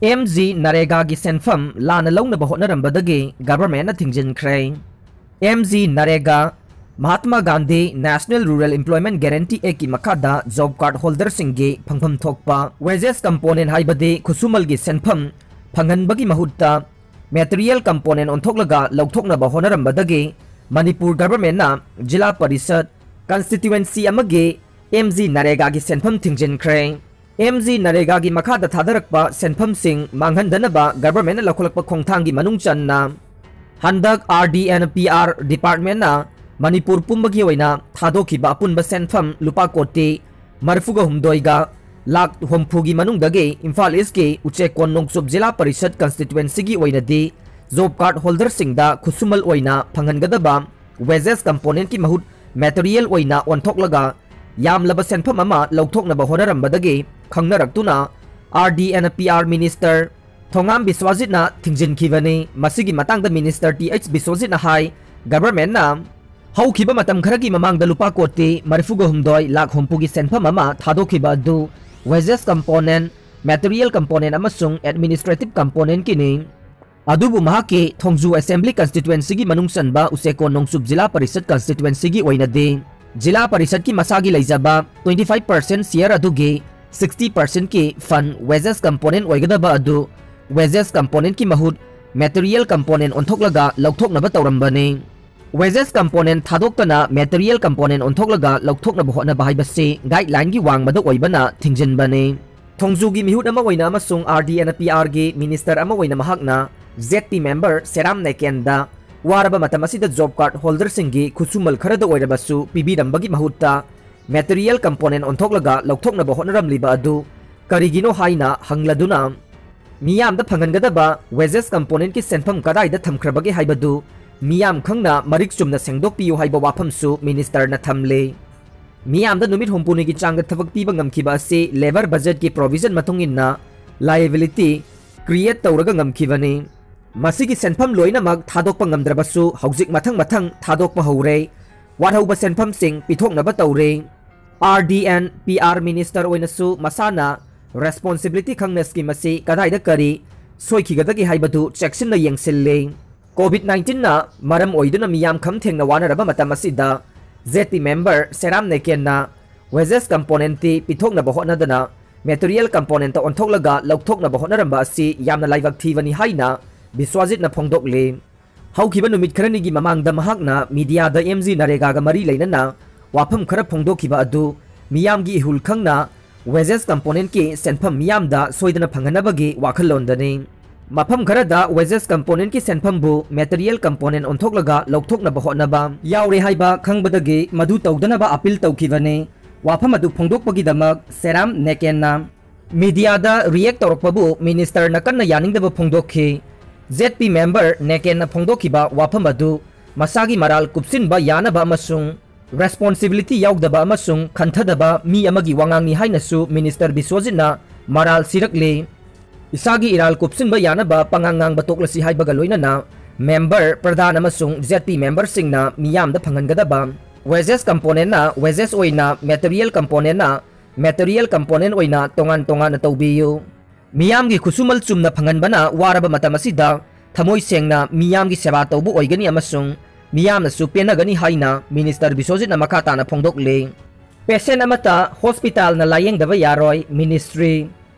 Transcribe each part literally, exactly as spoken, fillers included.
M G ꯅꯔꯦꯒꯥꯒꯤ ꯁꯦꯟꯐꯝ ꯂꯥꯟꯅ ꯂꯧꯅꯕ ꯍꯣꯠꯅꯔꯝꯕꯗꯒꯤ ꯒꯚꯔꯟꯃꯦꯟꯠꯅ ꯊꯤꯡꯖꯤꯟꯈ꯭ꯔꯦ꯫ M G NREGA, Mahatma Gandhi National Rural Employment Guarantee Actꯀꯤ ꯃꯈꯥꯗ ꯖꯣꯕ ꯀꯥꯔꯗ ꯍꯣꯜꯗꯔꯁꯤꯡꯒꯤ ꯐꯪꯐꯝ ꯊꯣꯛꯄ ꯋꯦꯖꯦꯁ ꯀꯝꯄꯣꯅꯦꯟꯠ, ꯍꯥꯏꯕꯗꯤ ꯈꯨꯠꯁꯨꯃꯜꯒꯤ ꯁꯦꯟꯐꯝ ꯐꯪꯍꯟꯕꯒꯤ ꯃꯍꯨꯠꯇ ꯃꯦꯇꯔꯤꯌꯦꯜ ꯀꯝꯄꯣꯅꯦꯟꯠ ꯑꯣꯟꯊꯣꯛꯂꯒ ꯂꯧꯊꯣꯛꯅꯕ ꯍꯣꯠꯅꯔꯝꯕꯗꯒꯤ ꯃꯅꯤꯄꯨꯔ ꯒꯚꯔꯟꯃꯦꯟꯠꯅ ꯖꯤꯂꯥ ꯄꯔꯤꯁꯗ ꯀꯟꯁꯇꯤꯇ꯭ꯋꯦꯟꯁꯤ ꯑꯃꯒꯤ ꯑꯦꯝ ꯖꯤ ꯅꯔꯦꯒꯥꯒꯤ ꯁꯦꯟꯐꯝ ꯊꯤꯡꯖꯤꯟꯈ꯭ꯔꯦ꯫ ꯑꯦꯝ ꯖꯤ ꯅꯔꯦꯒꯥꯒꯤ ꯃꯈꯥꯗ ꯊꯥꯗꯔꯛꯄ ꯁꯦꯟꯐꯝꯁꯤꯡ ꯃꯥꯡꯍꯟꯗꯅꯕ ꯒꯚꯔꯟꯃꯦꯟꯠꯅ ꯂꯧꯈꯠꯂꯛꯄ ꯈꯣꯡꯊꯥꯡꯒꯤ ꯃꯅꯨꯡ ꯆꯟꯅ ꯍꯟꯗꯛ R D and P R departmentꯅ Manipur ꯄꯨꯝꯕꯒꯤ ꯑꯣꯏꯅ ꯊꯥꯗꯣꯛꯈꯤꯕ ꯑꯄꯨꯟꯕ ꯁꯦꯟꯐꯝ ꯂꯨꯄꯥ ꯀꯣꯇꯤ ꯃꯔꯤꯐꯨꯒ ꯍꯨꯝꯗꯣꯏꯒ ꯂꯥꯈ ꯍꯨꯝꯐꯨꯒꯤ ꯃꯅꯨꯡꯗꯒꯤ ꯏꯝꯐꯥꯜ ꯏꯁ꯭ꯠꯀꯤ ꯎꯆꯦꯛꯀꯣꯟ ꯅꯣꯡꯆꯨꯞ ꯖꯤꯂꯥ ꯄꯔꯤꯁꯗ ꯀꯟꯁꯇꯤꯇ꯭ꯋꯦꯟꯁꯤꯒꯤ ꯑꯣꯏꯅꯗꯤ ꯖꯣꯕ ꯀꯥꯔꯗ ꯍꯣꯜꯗꯔꯁꯤꯡꯗ ꯈꯨꯠꯁꯨꯃꯜ ꯑꯣꯏꯅ ꯐꯪꯍꯟꯒꯗꯕ ꯋꯦꯖꯦꯁ ꯀꯝꯄꯣꯅꯦꯟꯠꯀꯤ ꯃꯍꯨꯠ ꯃꯦꯇꯔꯤꯌꯦꯜ ꯑꯣꯏꯅ ꯑꯣꯟꯊꯣꯛꯂꯒ ꯌꯥꯝꯂꯕ ꯁꯦꯟꯐꯝ ꯑꯃ ꯂꯧꯊꯣꯛꯅꯕ ꯍꯣꯠꯅꯔꯝꯕꯗꯒꯤ ꯈꯪꯅꯔꯛꯇꯨꯅ R D and P R minister ꯊꯣꯉꯥꯝ ꯕꯤꯁ꯭ꯋꯥꯖꯤꯠꯅ ꯊꯤꯡꯖꯤꯟꯈꯤꯕꯅꯤ꯫ ꯃꯁꯤꯒꯤ ꯃꯇꯥꯡꯗ minister Th ꯕꯤꯁ꯭ꯋꯥꯖꯤꯠꯅ ꯍꯥꯏ, ꯒꯚꯔꯟꯃꯦꯟꯠꯅ ꯍꯧꯈꯤꯕ ꯃꯇꯝ ꯈꯔꯒꯤ ꯃꯃꯥꯡꯗ ꯂꯨꯄꯥ ꯀꯣꯇꯤ ꯃꯔꯤꯐꯨꯒ ꯍꯨꯝꯗꯣꯏ ꯂꯥꯈ ꯍꯨꯝꯐꯨꯒꯤ ꯁꯦꯟꯐꯝ ꯑꯃ ꯊꯥꯗꯣꯛꯈꯤꯕ ꯑꯗꯨ ꯋꯦꯖꯦꯁ ꯀꯝꯄꯣꯅꯦꯟꯠ, ꯃꯦꯇꯔꯤꯌꯦꯜ ꯀꯝꯄꯣꯅꯦꯟꯠ ꯑꯃꯁꯨꯡ ꯑꯦꯗꯃꯤꯅꯤꯁꯇ꯭ꯔꯦꯇꯤꯚ ꯀꯝꯄꯣꯅꯦꯟꯠꯀꯤꯅꯤ꯫ ꯑꯗꯨꯕꯨ ꯃꯍꯥꯛꯀꯤ ꯊꯣꯡꯖꯨ ꯑꯦꯁꯦꯝꯕ꯭ꯂꯤ ꯀꯟꯁꯇꯤꯇ꯭ꯋꯦꯟꯁꯤꯒꯤ ꯃꯅꯨꯡ ꯆꯟꯕ ꯎꯆꯦꯛꯀꯣꯟ ꯅꯣꯡꯆꯨꯞ ꯖꯤꯂꯥ ꯄꯔꯤꯁꯗ ꯀꯟꯁꯇꯤꯇ꯭ꯋꯦꯟꯁꯤꯒꯤ ꯑꯣꯏꯅꯗꯤ ꯖꯤꯂꯥ ꯄꯔꯤꯁꯗꯀꯤ ꯃꯁꯥꯒꯤ ꯂꯩꯖꯕ twenty five percent share ꯑꯗꯨꯒꯤ sixty percentꯀꯤ fund ꯋꯦꯖꯦꯁ ꯀꯝꯄꯣꯅꯦꯟꯠ ꯑꯣꯏꯒꯗꯕ ꯑꯗꯨ ꯋꯦꯖꯦꯁ ꯀꯝꯄꯣꯅꯦꯟꯠꯀꯤ ꯃꯍꯨꯠ ꯃꯦꯇꯔꯤꯌꯦꯜ ꯀꯝꯄꯣꯅꯦꯟꯠ ꯑꯣꯟꯊꯣꯛꯂꯒ ꯂꯧꯊꯣꯛꯅꯕ ꯇꯧꯔꯝꯕꯅꯤ꯫ ꯋꯦꯖꯦꯁ ꯀꯝꯄꯣꯅꯦꯟꯠ ꯊꯥꯗꯣꯛꯇꯅ ꯃꯦꯇꯔꯤꯌꯦꯜ ꯀꯝꯄꯣꯅꯦꯟꯠ ꯑꯣꯟꯊꯣꯛꯂꯒ ꯂꯧꯊꯣꯛꯅꯕ ꯍꯣꯠꯅꯕ ꯍꯥꯏꯕꯁꯤ ꯒꯥꯏꯗꯂꯥꯏꯟꯒꯤ ꯋꯥꯡꯃꯗ ꯑꯣꯏꯕꯅ ꯊꯤꯡꯖꯤꯟꯕꯅꯤ꯫ ꯊꯣꯡꯖꯨꯒꯤ ꯃꯤꯍꯨꯠ ꯑꯃ ꯑꯣꯏꯅ ꯑꯃꯁꯨꯡ R D and P Rꯒꯤ minister ꯑꯃ ꯑꯣꯏꯅ ꯃꯍꯥꯛꯅ Z P member ꯁꯦꯔꯥꯝ ꯅꯦꯀꯦꯟꯗ ꯋꯥꯔꯕ ꯃꯇꯝ ꯑꯁꯤꯗ ꯖꯣꯕ ꯀꯥꯔꯗ ꯍꯣꯜꯗꯔꯁꯤꯡꯒꯤ ꯈꯨꯠꯁꯨꯃꯜ ꯈꯔꯗ ꯑꯣꯏꯔꯕꯁꯨ ꯄꯤꯕꯤꯔꯝꯕꯒꯤ ꯃꯍꯨꯠꯇ ꯃꯦꯇꯔꯤꯌꯦꯜ ꯀꯝꯄꯣꯅꯦꯟꯠ ꯑꯣꯟꯊꯣꯛꯂꯒ ꯂꯧꯊꯣꯛꯅꯕ ꯍꯣꯠꯅꯔꯝꯂꯤꯕ ꯑꯗꯨ ꯀꯔꯤꯒꯤꯅꯣ ꯍꯥꯏꯅ ꯍꯪꯂꯗꯨꯅ, ꯃꯤꯌꯥꯝꯗ ꯐꯪꯍꯟꯒꯗꯕ ꯋꯦꯖꯦꯁ ꯀꯝꯄꯣꯅꯦꯟꯠꯀꯤ ꯁꯦꯟꯐꯝ ꯀꯗꯥꯏꯗ ꯊꯝꯈ꯭ꯔꯕꯒꯦ ꯍꯥꯏꯕꯗꯨ ꯃꯤꯌꯥꯝ ꯈꯪꯅ ꯃꯔꯤꯛ ꯆꯨꯝꯅ ꯁꯦꯡꯗꯣꯛꯄꯤꯌꯨ ꯍꯥꯏꯕ ꯋꯥꯐꯝꯁꯨ ministerꯅ ꯊꯝꯂꯤ꯫ ꯃꯤꯌꯥꯝꯗ ꯅꯨꯃꯤꯠ ꯍꯨꯝꯐꯨꯅꯤꯒꯤ ꯆꯥꯡꯗ ꯊꯕꯛ ꯄꯤꯕ ꯉꯝꯈꯤꯕ ꯑꯁꯤ ꯂꯦꯕꯔ ꯕꯖꯦꯠꯀꯤ ꯄ꯭ꯔꯣꯚꯤꯖꯟ ꯃꯇꯨꯡ ꯏꯟꯅ ꯂꯥꯏꯑꯦꯕꯤꯂꯤꯇꯤ ꯀ꯭ꯔꯤꯌꯦꯠ ꯇꯧꯔꯒ ꯉꯝꯈꯤꯕꯅꯤ꯫ ꯃꯁꯤꯒꯤ ꯁꯦꯟꯐꯝ ꯂꯣꯏꯅꯃꯛ ꯊꯥꯗꯣꯛꯄ ꯉꯝꯗ꯭ꯔꯕꯁꯨ ꯍꯧꯖꯤꯛ ꯃꯊꯪ ꯃꯊꯪ ꯊꯥꯗꯣꯛꯄ ꯍꯧꯔꯦ꯫ ꯋꯥꯠꯍꯧꯕ ꯁꯦꯟꯐꯝꯁꯤꯡ ꯄꯤꯊꯣꯛꯅꯕ ꯇꯧꯔꯦ꯫ R D and P R minister ꯑꯣꯏꯅꯁꯨ ꯃꯁꯥꯅ Responsibility ꯈꯪꯅ scheme ꯑꯁꯤ ꯀꯗꯥꯏꯗ ꯀꯔꯤ ꯁꯣꯏꯈꯤꯒꯗꯒꯦ ꯍꯥꯏꯕꯗꯨ ꯆꯦꯛꯁꯤꯟꯅ ꯌꯦꯡꯁꯤꯜꯂꯤ꯫ COVID nineteen ꯅ ꯃꯔꯝ ꯑꯣꯏꯗꯨꯅ ꯃꯤꯌꯥꯝ ꯈꯝ ꯊꯦꯡꯅ ꯋꯥꯅꯔꯕ ꯃꯇꯝ ꯑꯁꯤꯗ, Z P member ꯁꯦꯔꯥꯝ ꯅꯦꯀꯦꯟꯅ wages component ꯇꯤ ꯄꯤꯊꯣꯛꯅꯕ ꯍꯣꯠꯅꯗꯅ material component ꯇ ꯑꯣꯟꯊꯣꯛꯂꯒ ꯂꯧꯊꯣꯛꯅꯕ ꯍꯣꯠꯅꯔꯝꯕ ꯑꯁꯤ ꯌꯥꯝꯅ ꯂꯥꯏꯕꯛ ꯊꯤꯕꯅꯤ ꯍꯥꯏꯅ ꯕꯤꯁ꯭ꯋꯥꯖꯤꯠꯅ ꯐꯣꯡꯗꯣꯛꯂꯤ꯫ ꯍꯧꯈꯤꯕ ꯅꯨꯃꯤꯠ ꯈꯔꯅꯤꯒꯤ ꯃꯃꯥꯡꯗ ꯃꯍꯥꯛꯅ media ꯗ M G ꯅꯔꯦꯒꯥꯒ ꯃꯔꯤ ꯂꯩꯅꯅ ꯋꯥꯐꯝ ꯈꯔ ꯐꯣꯡꯗꯣꯛꯈꯤꯕ ꯑꯗꯨ ꯃꯤꯌꯥꯝꯒꯤ ꯏꯍꯨꯜ ꯈꯪꯅ wages component ꯀꯤ ꯁꯦꯟꯐꯝ ꯃꯤꯌꯥꯝꯗ ꯁꯣꯏꯗꯅ ꯐꯪꯍꯟꯅꯕꯒꯤ ꯋꯥꯈꯜꯂꯣꯟꯗꯅꯤ꯫ ꯃꯐꯝ ꯈꯔꯗ wages component ꯀꯤ ꯁꯦꯟꯐꯝꯕꯨ material component ꯑꯣꯟꯊꯣꯛꯂꯒ ꯂꯧꯊꯣꯛꯅꯕ ꯍꯣꯠꯅꯕ ꯌꯥꯎꯔꯦ ꯍꯥꯏꯕ ꯈꯪꯕꯗꯒꯤ ꯃꯗꯨ ꯇꯧꯗꯅꯕ appeal ꯇꯧꯈꯤꯕꯅꯤ꯫ ꯋꯥꯐꯝ ꯑꯗꯨ ꯐꯣꯡꯗꯣꯛꯄꯒꯤꯗꯃꯛ ꯁꯦꯔꯥꯝ ꯅꯦꯀꯦꯟꯅ media ꯗ react ꯇꯧꯔꯛꯄꯕꯨ minister ꯅ ꯀꯟꯅ ꯌꯥꯅꯤꯡꯗꯕ ꯐꯣꯡꯗꯣꯛꯈꯤ꯫ Z P member ꯅꯦꯀꯦꯟꯅ ꯐꯣꯡꯗꯣꯛꯈꯤꯕ ꯋꯥꯐꯝ ꯑꯗꯨ ꯃꯁꯥꯒꯤ ꯃꯔꯥꯜ ꯀꯨꯞꯁꯤꯟꯕ ꯌꯥꯅꯕ ꯑꯃꯁꯨꯡ responsibility ꯌꯥꯎꯗꯕ ꯑꯃꯁꯨꯡ ꯈꯟꯊꯗꯕ ꯃꯤ ꯑꯃꯒꯤ ꯋꯥꯉꯥꯡꯅꯤ ꯍꯥꯏꯅꯁꯨ minister ꯕꯤꯁ꯭ꯋꯖꯤꯠꯅ ꯃꯔꯥꯜ ꯁꯤꯔꯛꯂꯤ꯫ ꯏꯁꯥꯒꯤ ꯏꯔꯥꯜ ꯀꯨꯞꯁꯤꯟꯕ ꯌꯥꯅꯕ ꯄꯉꯥꯡ ꯉꯥꯡꯕ ꯇꯣꯛꯂꯁꯤ ꯍꯥꯏꯕꯒ ꯂꯣꯏꯅꯅ member, ꯄ꯭ꯔꯙꯥꯟ ꯑꯃꯁꯨꯡ Z P member ꯁꯤꯡꯅ ꯃꯤꯌꯥꯝꯗ ꯐꯪꯍꯟꯒꯗꯕ wages component ꯅ wages ꯑꯣꯏꯅ, material component ꯅ material component ꯑꯣꯏꯅ ꯇꯣꯉꯥꯟ ꯇꯣꯉꯥꯟꯅ ꯇꯧꯕꯤꯌꯨ꯫ ꯃꯤꯌꯥꯝꯒꯤ ꯈꯨꯠꯁꯨꯃꯜ ꯆꯨꯝꯅ ꯐꯪꯍꯟꯕꯅ ꯋꯥꯔꯕ ꯃꯇꯝ ꯑꯁꯤꯗ ꯊꯃꯣꯏ ꯁꯦꯡꯅ ꯃꯤꯌꯥꯝꯒꯤ ꯁꯦꯕꯥ ꯇꯧꯕ ꯑꯣꯏꯒꯅꯤ ꯑꯃꯁꯨꯡ ꯃꯤꯌꯥꯝꯅꯁꯨ ꯄꯦꯟꯅꯒꯅꯤ ꯍꯥꯏꯅ minister ꯕꯤꯁ꯭ꯋꯖꯤꯠꯅ ꯃꯈꯥ ꯇꯥꯅ ꯐꯣꯡꯗꯣꯛꯂꯤ꯫ Patient ꯑꯃꯠꯇ hospital ꯅ ꯂꯥꯌꯦꯡꯗꯕ ꯌꯥꯔꯣꯏ, ministry꯫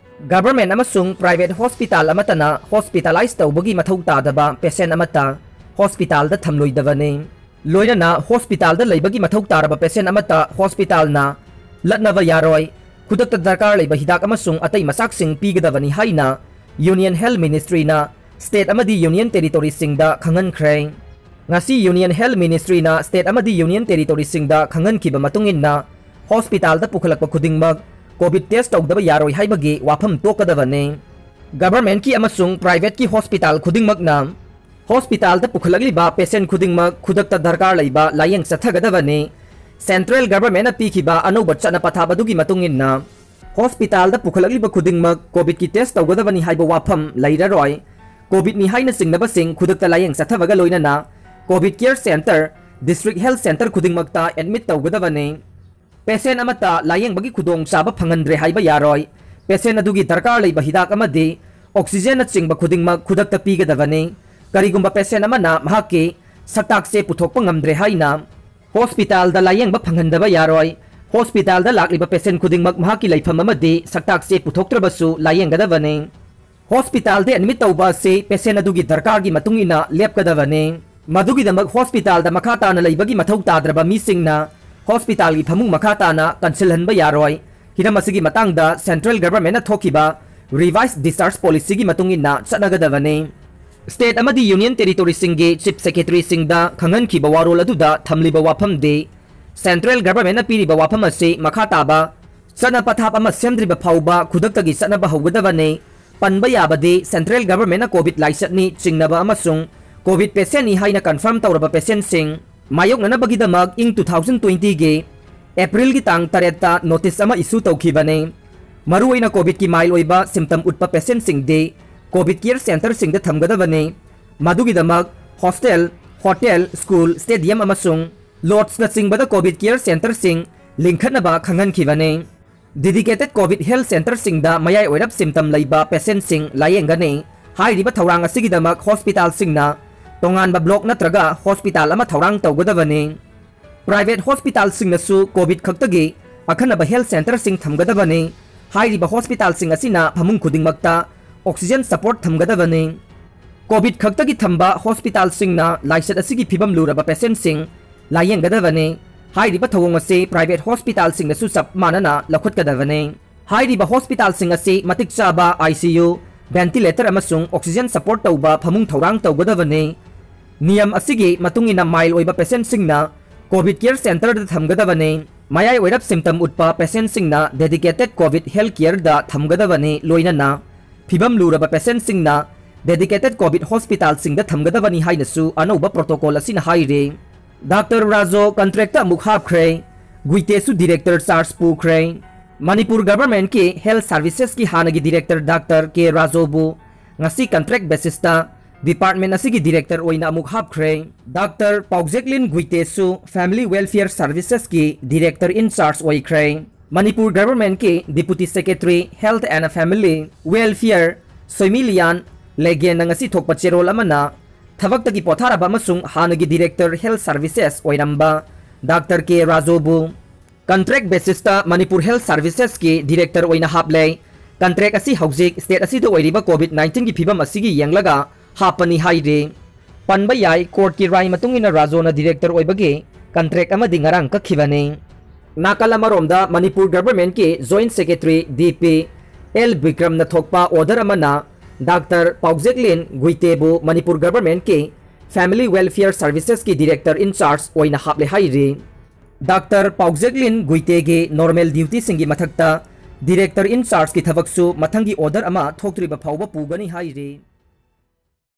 Government ꯑꯃꯁꯨꯡ private hospital ꯑꯃꯠꯇꯅ hospitalize ꯇꯧꯕꯒꯤ ꯃꯊꯧ ꯇꯥꯗꯕ patient ꯑꯃꯠꯇ hospital ꯗ ꯊꯝꯂꯣꯏꯗꯕꯅꯤ꯫ ꯂꯣꯏꯅꯅ hospital ꯗ ꯂꯩꯕꯒꯤ ꯃꯊꯧ ꯇꯥꯔꯕ patient ꯑꯃꯠꯇ hospital ꯅ ꯂꯠꯅꯕ ꯌꯥꯔꯣꯏ꯫ ꯈꯨꯗꯛꯇ ꯗꯔꯀꯥꯔ ꯂꯩꯕ ꯍꯤꯗꯥꯛ ꯑꯃꯁꯨꯡ ꯑꯇꯩ ꯃꯆꯥꯛꯁꯤꯡ ꯄꯤꯒꯗꯕꯅꯤ ꯍꯥꯏꯅ Union Health Ministry ꯅ state ꯑꯃꯗꯤ union territory ꯁꯤꯡꯗ ꯈꯪꯍꯟꯈ꯭ꯔꯦ꯫ ꯉꯁꯤ Union Health Ministry ꯅ state ꯑꯃꯗꯤ union territory ꯁꯤꯡꯗ ꯈꯪꯍꯟꯈꯤꯕ ꯃꯇꯨꯡ ꯏꯟꯅ, hospital ꯗ ꯄꯨꯈꯠꯂꯛꯄ ꯈꯨꯗꯤꯡꯃꯛ COVID test ꯇꯧꯗꯕ ꯌꯥꯔꯣꯏ ꯍꯥꯏꯕꯒꯤ ꯋꯥꯐꯝ ꯇꯣꯛꯀꯗꯕꯅꯤ꯫ Government ꯀꯤ ꯑꯃꯁꯨꯡ private ꯀꯤ hospital ꯈꯨꯗꯤꯡꯃꯛꯅ hospital ꯗ ꯄꯨꯈꯠꯂꯛꯂꯤꯕ patient ꯈꯨꯗꯤꯡꯃꯛ ꯈꯨꯗꯛꯇ ꯗꯔꯀꯥꯔ ꯂꯩꯕ ꯂꯥꯌꯦꯡ ꯆꯠꯊꯒꯗꯕꯅꯤ꯫ Central Government ꯅ ꯄꯤꯈꯤꯕ ꯑꯅꯧꯕ ꯆꯠꯅ ꯄꯊꯥꯞ ꯑꯗꯨꯒꯤ ꯃꯇꯨꯡ ꯏꯟꯅ, hospital ꯗ ꯄꯨꯈꯠꯂꯛꯂꯤꯕ ꯈꯨꯗꯤꯡꯃꯛ COVID ꯀꯤ test ꯇꯧꯒꯗꯕꯅꯤ ꯍꯥꯏꯕ ꯋꯥꯐꯝ ꯂꯩꯔꯔꯣꯏ꯫ COVID ꯅꯤ ꯍꯥꯏꯅ ꯆꯤꯡꯅꯕꯁꯤꯡ ꯈꯨꯗꯛꯇ ꯂꯥꯌꯦꯡ ꯆꯠꯊꯕꯒ ꯂꯣꯏꯅꯅ COVID care center, district health center ꯈꯨꯗꯤꯡꯃꯛꯇ admit ꯇꯧꯒꯗꯕꯅꯤ꯫ Patient ꯑꯃꯠꯇ ꯂꯥꯌꯦꯡꯕꯒꯤ ꯈꯨꯗꯣꯡꯆꯥꯕ ꯐꯪꯍꯟꯗ꯭ꯔꯦ ꯍꯥꯏꯕ ꯌꯥꯔꯣꯏ꯫ Patient ꯑꯗꯨꯒꯤ ꯗꯔꯀꯥꯔ ꯂꯩꯕ ꯍꯤꯗꯥꯛ ꯑꯃꯗꯤ oxygenꯅꯆꯤꯡꯕ ꯈꯨꯗꯤꯡꯃꯛ ꯈꯨꯗꯛꯇ ꯄꯤꯒꯗꯕꯅꯤ꯫ ꯀꯔꯤꯒꯨꯝꯕ patient ꯑꯃꯅ ꯃꯍꯥꯛꯀꯤ ꯁꯛꯇꯥꯛꯁꯦ ꯄꯨꯊꯣꯛꯄ ꯉꯝꯗ꯭ꯔꯦ ꯍꯥꯏꯅ hospitalꯗ ꯂꯥꯌꯦꯡꯕ ꯐꯪꯍꯟꯗꯕ ꯌꯥꯔꯣꯏ꯫ Hospitalꯗ ꯂꯥꯛꯂꯤꯕ patient ꯈꯨꯗꯤꯡꯃꯛ ꯃꯍꯥꯛꯀꯤ ꯂꯩꯐꯝ ꯑꯃꯗꯤ ꯁꯛꯇꯥꯛꯁꯦ ꯄꯨꯊꯣꯛꯇ꯭ꯔꯕꯁꯨ ꯂꯥꯌꯦꯡꯒꯗꯕꯅꯤ꯫ Hospitalꯗ admit ꯇꯧꯕ ꯑꯁꯤ patient ꯑꯗꯨꯒꯤ ꯗꯔꯀꯥꯔꯒꯤ ꯃꯇꯨꯡ ꯏꯟꯅ ꯂꯦꯞꯀꯗꯕꯅꯤ꯫ ꯃꯗꯨꯒꯤꯗꯃꯛ hospitalꯗ ꯃꯈꯥ ꯇꯥꯅ ꯂꯩꯕꯒꯤ ꯃꯊꯧ ꯇꯥꯗ꯭ꯔꯕ ꯃꯤꯁꯤꯡꯅ hospitalꯒꯤ ꯐꯃꯨꯡ ꯃꯈꯥ ꯇꯥꯅ ꯀꯟꯁꯤꯜꯍꯟꯕ ꯌꯥꯔꯣꯏ꯫ ꯍꯤꯔꯝ ꯑꯁꯤꯒꯤ ꯃꯇꯥꯡꯗ central governmentꯅ ꯊꯣꯛꯈꯤꯕ revised discharge policyꯒꯤ ꯃꯇꯨꯡ ꯏꯟꯅ ꯆꯠꯅꯒꯗꯕꯅꯤ꯫ State ꯑꯃꯗꯤ Union Territoryꯁꯤꯡꯒꯤ Chief Secretaryꯁꯤꯡꯗ ꯈꯪꯍꯟꯈꯤꯕ ꯋꯥꯔꯣꯜ ꯑꯗꯨꯗ ꯊꯝꯂꯤꯕ ꯋꯥꯐꯝꯗꯤ, central governmentꯅ ꯄꯤꯔꯤꯕ ꯋꯥꯐꯝ ꯑꯁꯤ ꯃꯈꯥ ꯇꯥꯕ ꯆꯠꯅ ꯄꯊꯥꯞ ꯑꯃ ꯁꯦꯝꯗ꯭ꯔꯤꯕ ꯐꯥꯎꯕ ꯈꯨꯗꯛꯇꯒꯤ ꯆꯠꯅꯕ ꯍꯧꯒꯗꯕꯅꯤ꯫ ꯄꯟꯕ ꯌꯥꯕꯗꯤ, central governmentꯅ COVID ꯂꯥꯏꯆꯠꯅꯤ ꯆꯤꯡꯅꯕ ꯑꯃꯁꯨꯡ COVID patientꯅꯤ ꯍꯥꯏꯅ confirm ꯇꯧꯔꯕ patientꯁꯤꯡ ꯃꯥꯌꯣꯛꯅꯅꯕꯒꯤꯗꯃꯛ ꯏꯪ two thousand twentyꯒꯤ Aprilꯒꯤ ꯇꯥꯡ ꯇꯔꯦꯠꯇ notice ꯑꯃ issue ꯇꯧꯈꯤꯕꯅꯤ꯫ ꯃꯔꯨꯑꯣꯏꯅ COVIDꯀꯤ mild ꯑꯣꯏꯕ symptom ꯎꯠꯄ patientꯁꯤꯡꯗꯤ COVID care centreꯁꯤꯡꯗ ꯊꯝꯒꯗꯕꯅꯤ꯫ ꯃꯗꯨꯒꯤꯗꯃꯛ hostel, hotel, school, stadium ꯑꯃꯁꯨꯡ lodgeꯅꯆꯤꯡꯕꯗ COVID care centreꯁꯤꯡ ꯂꯤꯡꯈꯠꯅꯕ ꯈꯪꯍꯟꯈꯤꯕꯅꯤ꯫ Dedicated COVID health centreꯁꯤꯡꯗ ꯃꯌꯥꯏ ꯑꯣꯏꯔꯞ symptom ꯂꯩꯕ patientꯁꯤꯡ ꯂꯥꯌꯦꯡꯒꯅꯤ꯫ ꯍꯥꯏꯔꯤꯕ ꯊꯧꯔꯥꯡ ꯑꯁꯤꯒꯤꯗꯃꯛ hospitalꯁꯤꯡꯅ ꯇꯣꯉꯥꯟꯕ block ꯅꯠꯇ꯭ꯔꯒ hospital ꯑꯃ ꯊꯧꯔꯥꯡ ꯇꯧꯒꯗꯕꯅꯤ꯫ Private hospitalꯁꯤꯡꯅꯁꯨ COVID ꯈꯛꯇꯒꯤ ꯑꯈꯟꯅꯕ health centreꯁꯤꯡ ꯊꯝꯒꯗꯕꯅꯤ꯫ ꯍꯥꯏꯔꯤꯕ hospitalꯁꯤꯡ ꯑꯁꯤꯅ ꯐꯃꯨꯡ ꯈꯨꯗꯤꯡꯃꯛꯇ oxygen support ꯊꯝꯒꯗꯕꯅꯤ꯫ COVID ꯈꯛꯇꯒꯤ ꯊꯝꯕ hospitalꯁꯤꯡꯅ ꯂꯥꯏꯆꯠ ꯑꯁꯤꯒꯤ ꯐꯤꯕꯝ ꯂꯨꯔꯕ patientꯁꯤꯡ ꯂꯥꯌꯦꯡꯒꯗꯕꯅꯤ꯫ ꯍꯥꯏꯔꯤꯕ ꯊꯧꯑꯣꯡ ꯑꯁꯤ private hospitalꯁꯤꯡꯗꯁꯨ ꯆꯞ ꯃꯥꯟꯅꯅ ꯂꯧꯈꯠꯀꯗꯕꯅꯤ꯫ ꯍꯥꯏꯔꯤꯕ hospitalꯁꯤꯡ ꯑꯁꯤ ꯃꯇꯤꯛ ꯆꯥꯕ ICU, ventilator ꯑꯃꯁꯨꯡ oxygen support ꯇꯧꯕ ꯐꯃꯨꯡ ꯊꯧꯔꯥꯡ ꯇꯧꯒꯗꯕꯅꯤ꯫ ꯅꯤꯌꯝ ꯑꯁꯤꯒꯤ ꯃꯇꯨꯡ ꯏꯟꯅ mild ꯑꯣꯏꯕ patientꯁꯤꯡꯅ COVID care centreꯗ ꯊꯝꯒꯗꯕꯅꯤ꯫ ꯃꯌꯥꯏ ꯑꯣꯏꯔꯞ symptom ꯎꯠꯄ patientꯁꯤꯡꯅ dedicated COVID health careꯗ ꯊꯝꯒꯗꯕꯅꯤ, ꯂꯣꯏꯅꯅ ꯐꯤꯕꯝ ꯂꯨꯔꯕ patientꯁꯤꯡꯅ dedicated COVID hospitalꯁꯤꯡꯗ ꯊꯝꯒꯗꯕꯅꯤ ꯍꯥꯏꯅꯁꯨ ꯑꯅꯧꯕ protocol ꯑꯁꯤꯅ ꯍꯥꯏꯔꯤ꯫ Doctor ꯔꯥꯖꯣ contractꯇ ꯑꯃꯨꯛ ꯍꯥꯞꯈ꯭ꯔꯦ꯫ ꯒꯨꯏꯇꯦꯁꯨ director charge ꯄꯨꯈ꯭ꯔꯦ꯫ ꯃꯅꯤꯄꯨꯔ governmentꯀꯤ health servicesꯀꯤ ꯍꯥꯟꯅꯒꯤ director Doctor ꯀꯦ ꯔꯥꯖꯣꯕꯨ ꯉꯁꯤ contract basisꯇ department ꯑꯁꯤꯒꯤ director ꯑꯣꯏꯅ ꯑꯃꯨꯛ ꯍꯥꯞꯈ꯭ꯔꯦ꯫ Doctor ꯄꯥꯎꯖꯦꯛꯂꯤꯟ ꯒꯨꯏꯇꯦꯁꯨ family welfare servicesꯀꯤ director in charge ꯑꯣꯏꯈ꯭ꯔꯦ꯫ Manipur ꯒꯚꯔꯟꯃꯦꯟꯠꯀꯤ Deputy Secretary Health and Family Welfare ꯁꯣꯏꯃꯤꯂꯤꯌꯥꯟ ꯂꯦꯒꯦꯟꯅ ꯉꯁꯤ ꯊꯣꯛꯄ ꯆꯦꯔꯣꯜ ꯑꯃꯅ ꯊꯕꯛꯇꯒꯤ ꯄꯣꯊꯥꯔꯕ ꯑꯃꯁꯨꯡ ꯍꯥꯟꯅꯒꯤ Director Health Services ꯑꯣꯏꯔꯝꯕ ꯗꯥꯛꯇꯔ ꯀꯦ ꯔꯥꯖꯨꯕꯨ contract basisꯇ ꯃꯅꯤꯄꯨꯔ Health Servicesꯀꯤ Director ꯑꯣꯏꯅ ꯍꯥꯞꯂꯦ꯫ Contract ꯑꯁꯤ ꯍꯧꯖꯤꯛ state ꯑꯁꯤꯗ ꯑꯣꯏꯔꯤꯕ COVID nineteenꯒꯤ ꯐꯤꯕꯝ ꯑꯁꯤꯒꯤ ꯌꯦꯡꯂꯒ ꯍꯥꯞꯄꯅꯤ ꯍꯥꯏꯔꯤ꯫ ꯄꯟꯕ ꯌꯥꯏ, courtꯀꯤ ꯔꯥꯏ ꯃꯇꯨꯡ ꯏꯟꯅ ꯔꯥꯖꯣꯅ Director ꯑꯣꯏꯕꯒꯤ contract ꯑꯃꯗꯤ ꯉꯔꯥꯡ ꯀꯛꯈꯤꯕꯅꯤ꯫ ꯅꯥꯀꯜ ꯑꯃꯔꯣꯝꯗ Manipur ꯒꯚꯔꯟꯃꯦꯟꯠꯀꯤ Joint Secretary D P L ꯕꯤꯀ꯭ꯔꯝꯅ ꯊꯣꯛꯄ order ꯑꯃꯅ ꯗꯥꯛꯇꯔ ꯄꯥꯎꯖꯦꯛꯂꯤꯟ ꯒꯨꯏꯇꯦꯕꯨ ꯃꯅꯤꯄꯨꯔ ꯒꯚꯔꯟꯃꯦꯟꯠꯀꯤ Family Welfare Servicesꯀꯤ Director in Charge ꯑꯣꯏꯅ ꯍꯥꯞꯂꯦ ꯍꯥꯏꯔꯤ꯫ ꯗꯥꯛꯇꯔ ꯄꯥꯎꯖꯦꯛꯂꯤꯟ ꯒꯨꯏꯇꯦꯒꯤ normal dutyꯁꯤꯡꯒꯤ ꯃꯊꯛꯇ Director in Chargeꯀꯤ ꯊꯕꯛꯁꯨ ꯃꯊꯪꯒꯤ order ꯑꯃ ꯊꯣꯛꯇ꯭ꯔꯤꯕ ꯐꯥꯎꯕ ꯄꯨꯒꯅꯤ ꯍꯥꯏꯔꯤ꯫